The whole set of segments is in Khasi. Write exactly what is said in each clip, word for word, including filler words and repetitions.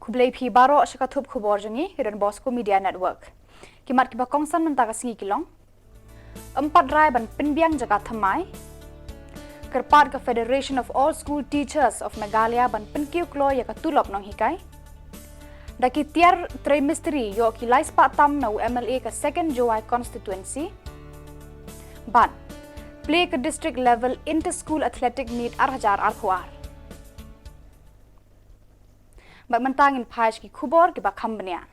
Khublei phi baroh sha ka thup khubor jong ngi, Don Bosco Media Network. Ki mat kiba kongsan mynta ka sngi ki long: Ym pat rai ban pynbiang jaka thymmai. Kyrpad ka Federation of All School Teachers of Meghalaya ban pynkiew kloi ïa ka tulop nonghikai. Da ki tiar trei mistri ïoh ki lai spah tam na u M L A ka Second Jowai Constituency. Bad plie ka District Level Inter School Athletic Meet ar hajar arphew ar. Bad mynta ngin phai sha ki khubor kiba kham bniah.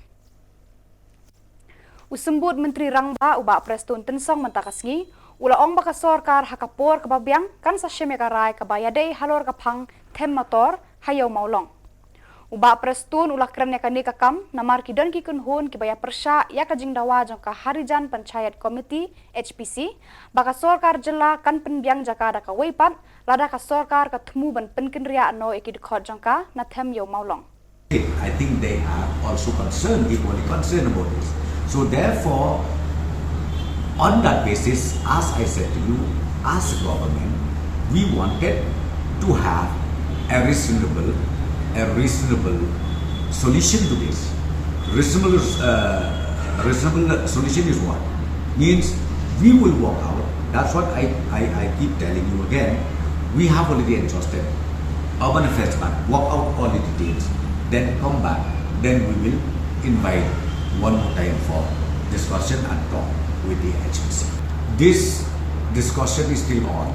U Symbud Myntri Rangbah u Bah Prestone Tynsong mynta ka sngi u la ong ba ka sorkar ha ka por kaba biang kan sa shim ïa ka rai kaba ïadei halor ka phang them motor ha Ïew Mawlong. U Bah Prestone u la kren ïa kane ka kam namar ki don ki kynhun kiba ïa pyrshah ïa ka jingdawa jong ka Harijan Panchayat Committee, H P C, ba ka sorkar jylla kan pynbiang jaka da kawei pat lada ka sorkar ka thmu ban pynkynriah noh ïa ki dkhot jong ka na them Ïew Mawlong. I think they are also concerned, equally concerned about this. So therefore, on that basis, as I said to you, as a government, we wanted to have a reasonable, a reasonable solution to this. Reasonable, uh, reasonable solution is what? Means we will walk out. That's what I, I, I keep telling you again. We have already exhausted Urban Affairs Department, work out all the details, then come back, then we will invite one more time for discussion and talk with the H P C. This discussion is still on,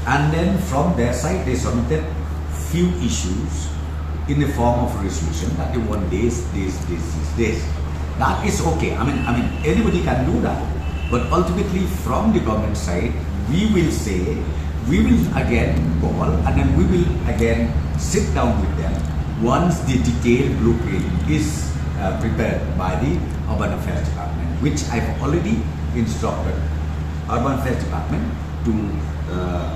and then from their side they submitted few issues in the form of resolution that they want this, this, this, this, this. That is okay. I mean, I mean, anybody can do that. But ultimately, from the government side, we will say, we will again call, and then we will again sit down with them once the detailed blueprint is, uh, prepared by the Urban Affairs Department, which I've already instructed Urban Affairs Department to, uh,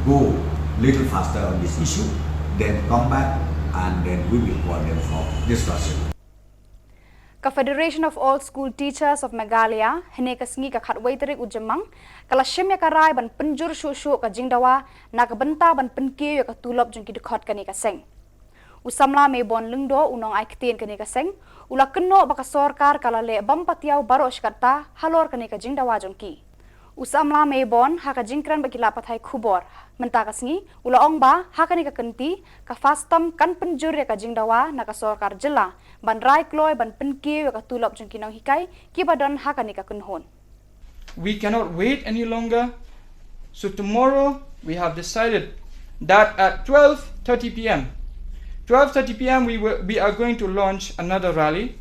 go little faster on this issue, then come back, and then we will call them for discussion. Ka Federation of All School Teachers of Meghalaya, hynne ka sngi ka khatwei tarik u Jymmang, ka la shim ïa ka rai ban pynjur shuh shuh ka jingdawa na ka bynta ban pynkiew ïa ka tulop jong ki dkhot kane ka seng. U samla Maybon Lyngdoh, u nongai ktien kane ka seng, u la kynnoh ba ka sorkar ka la leh bym patiaw baroh shi katta halor kane ka jingdawa jong ki. U samla Maybon ha ka jingkren bad ki lad pathai khubor mynta ka sngi, u la ong ba ha kane ka kynti ka FASTOM kan pynjur ïa ka jingdawa na ka sorkar jylla ban rai kloi ban pynkiew ïa ka tulop jong ki nonghikai kiba don ha kane ka kynhun. We cannot wait any longer. So tomorrow we have decided that at twelve thirty p m, twelve thirty p m we will, we are going to launch another rally.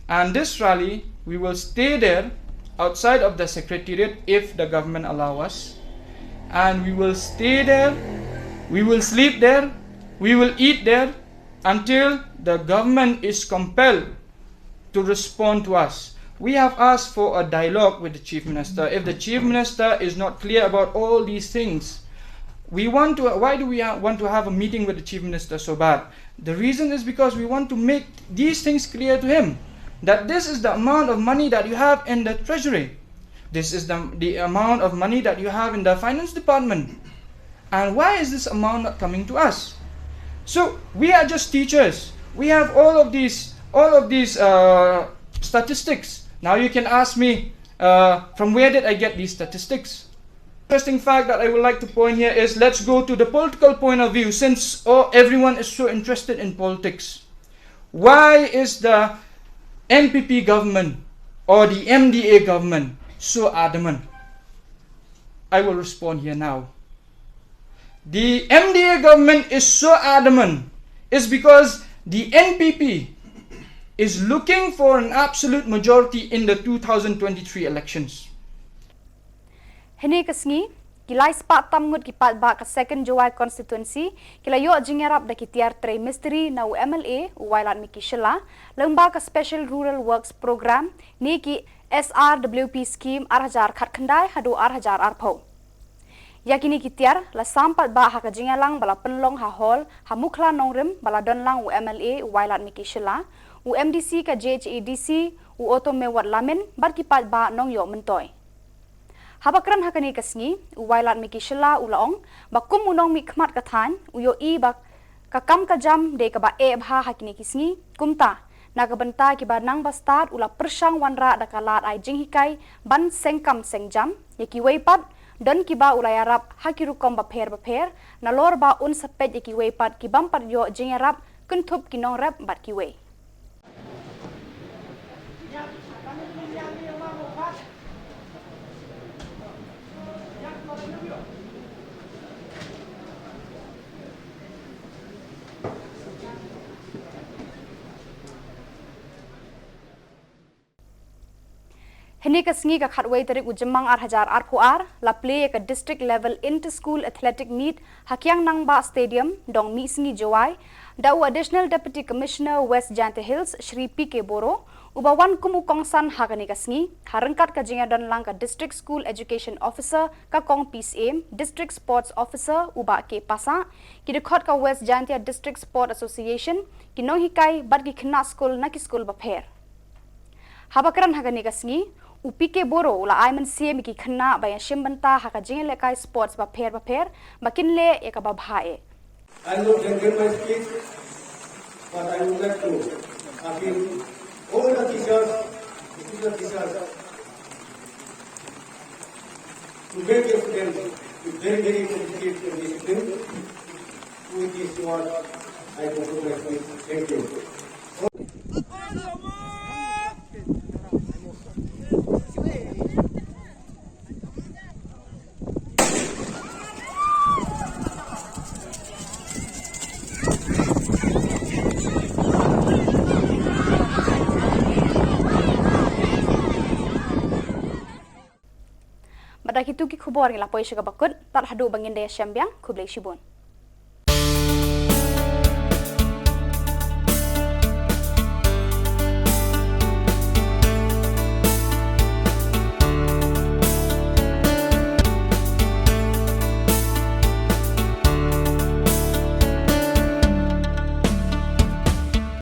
And this rally, we will stay there outside of the secretariat if the government allow us. And we will stay there, we will sleep there, we will eat there until the government is compelled to respond to us. We have asked for a dialogue with the Chief Minister. If the Chief Minister is not clear about all these things, we want to, why do we ha-, want to have a meeting with the Chief Minister so bad? The reason is because we want to make these things clear to him, that this is the amount of money that you have in the treasury. This is the, the amount of money that you have in the finance department. And why is this amount not coming to us? So we are just teachers. We have all of these, all of these, uh, statistics. Now you can ask me, uh, from where did I get these statistics? Interesting fact that I would like to point here is, let's go to the political point of view, since, oh, everyone is so interested in politics. Why is the N P P government or the M D A government so adamant? I will respond here now. The M D A government is so adamant is because the N P P is looking for an absolute majority in the two thousand twenty-three elections. Hynne ka sngi, ki lai spah tam ngut ki paidbah ka Second Jowai Constituency ki la ïoh jingïarap da ki tiar trei mistri na u M L A u Wailadmiki Shylla lyngba ka Special Rural Works Programme ne ki S R W P Scheme ar hajar khatkhyndai haduh ar hajar arphew. Ïa kine ki tiar la sam paidbah ha ka jingïalang ba la pynlong ha hall ha Mukhla Nongrim ba la don lang u M L A u Wailadmiki Shylla, u M D C ka J H A D C u Oto Mewat Lamin bad ki paidbah nongïoh myntoi. Haba kren ha kane ka sngi, u Wailadmiki Shylla u la ong ba kum u nongmihkhmat ka thaiñ, u ïohi ba Ka kam ka jam dei kaba eh bha ha kine ki sngi, kumta na ka bynta kiba nang ba stad u la pyrshang wanrah da ka lad ai jinghikai ban seng kam seng jam ïa kiwei pat, don kiba u la ïarap ha ki rukom bapher bapher, nalor ba un sa peit ïa kiwei pat ki bym pat ïoh jingïarap, kynthup ki nongrep bad kiwei. Hynne ka sngi ka khatwei tarik u Jymmang ar hajar arphew ar la plie ïa ka District Level Inter School Athletic Meet ha Kiang Nangbah Stadium, Dong Mihsngi, Jowai, da u Additional Deputy Commissioner West Jaintia Hills, Shri P K Boro, uba wan kum u kongsan ha kane ka sngi, ha ryngkat ka jingïadonlang ka District School Education Officer, ka Kong P. Syiem, District Sports Officer, u Bah K. Passah, ki dkhot ka West Jaintia District Sport Association, ki nonghikai bad ki khynnah skul na ki skul bapher. Haba kren ha kane ka sngi, u P K Boro u la ai mynsiem ïa ki khynnah ban ïa shim bynta ha ka jingïalehkai sports bapher bapher, ba kin leh ïa kaba bha eh. I know they get my speech, but I would like to appeal all the teachers, the teacher teachers, to make the students very, very competitive and disciplined, which is what I conclude my speech. Thank you. Bad da kitu ki khubor ngi la poi sha kaba kut, tad haduh ba ngin da ïashem biang, khublei shibun.